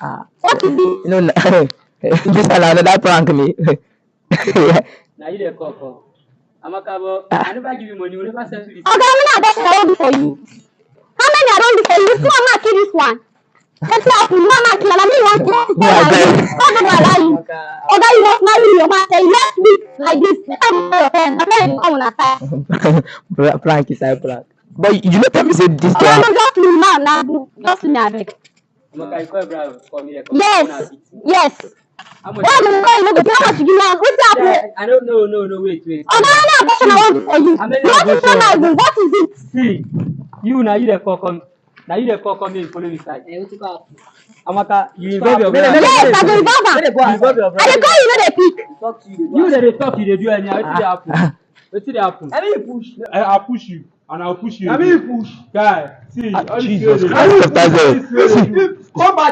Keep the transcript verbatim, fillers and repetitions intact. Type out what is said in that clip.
Ah, what is it? No, no. This one another prank me. Now you dey call, call. Amaka, but I never give you money. We never send you this. Okay, how many abeg I don do for you? How many I don do for you? You see, I'm not kill this one. Wetin happen? No, I'm not kill. I mean, one thing. No, I beg. Come on, allow you. Oga, you not marry your master. You left me like this. Come on, your friend. My friend, come on, attack. Prank is a prank. But you no tell me say this. Oga, no, just leave now. Now, just leave me, abeg. Yes, yes. Why you no go, you no go tell how much you give me? Wetin happen? I don't know, no, no, wait, wait. Oga, na question I want for you. How many abortion? What is it? See, you now, you dey call, come. Now you dey call, come here, follow me side. Eh, wetin go happen? Amaka, you involve your brother. Yes, I dey involve am. Involve your brother. I dey call you, no dey pick. You dey dey talk, you dey do anyhow. Wetin dey happen? Wetin dey happen? I mean, push. I, I push you. And I'll push you. I mean, push. Guy, see, ah, all this Jesus Christ of Nazareth. See, come back.